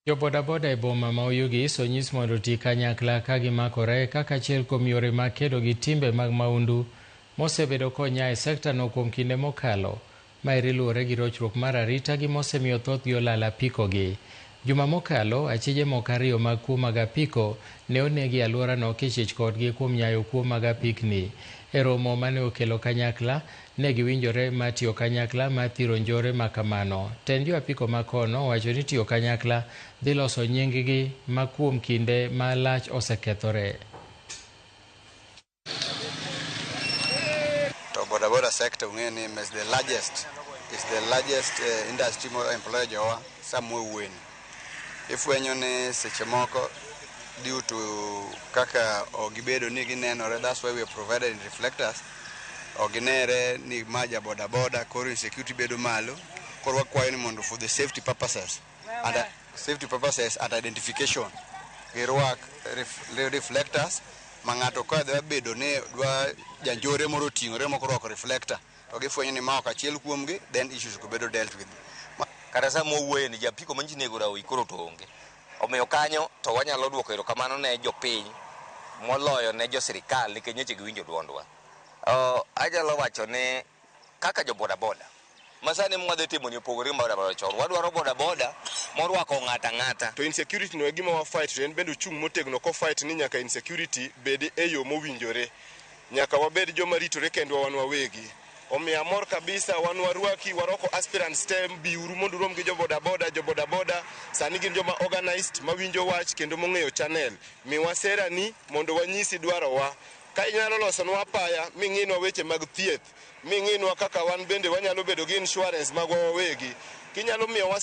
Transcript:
Jo bodaboda e boma ma Oyugis onyis mondo oti kanyakla ka gimakore kaka achiel kuom yore mag kedo gi timbe mag maundu mosebedo konya e sekta no kuom kinde mokalo. Maeri luwore gi rochruok mar arita gi mosemiyo thothgi olal apiko gi. Juma mokalo, achije moko ariyo mag kuo mag apiko ne onegi e alworano kichich kodgi kuom nyayo kuo mag apikni. E romo mane okelo kanyakla, ne giwinjore mar tiyo kanyakla mar thiro njore ma kamano. Tend jo apiko ma kono owacho ni tiyo kanyakla dhi loso nying-gi ma kuom kinde malach osekethore. To bodaboda sector ung'e ni is the largest industry mo employ jowa sama wawuoyeni. Ifwenyo ni seche moko due to kaka ok gibedo ni ginenore, that's why we are provided in reflectors, ok ginere ni ma ja bodaboda, koro insecurity bedo malo. Koro wakwayo ni mondo for the safety purposes and safety purposes and identification girwak reflectors ma ng'ato ka dwa bedo ni dwa janjore moro oting'ore mok orwako reflector to gifwenyo ni ma ok achiel kuomgi, then issues go bedo dealt with. Kata sama wawuoye ni japiko manyiso nego rawi koro to onge. Omiyo kanyo to wanyalo duoko erokamano ne jopiny moloyo ne jo sirikal nikech nyocha giwinjo duondwa. Anyalo wacho ni kaka jo bodaboda masani mwadhi timo ni opogore gi bodaboda chon. Wadwaro bodaboda morwako ng'ata ng'ata. To insecurity no e gima wa fight, to en bende ochung' motegno ko fight ni nyaka insecurity bed e yo mowinjore, nyaka wabed joma ritore kendwa wan wawegi. Omiyo amor kabisa, wan warwaki, warwako aspirants te, biuru mondo urom gi jo bodaboda. Jo bodaboda sani gin joma organized, mawinjo wach kendo mong'eyo channel. Miwa sera ni mondo wanyisi dwarowa. Ka inyalo losonwa apaya, ming'inwa weche mag thieth, ming'inwa kaka wan bende wanyalo bedo gi insurance magwa wawegi, kinyalo miyowa.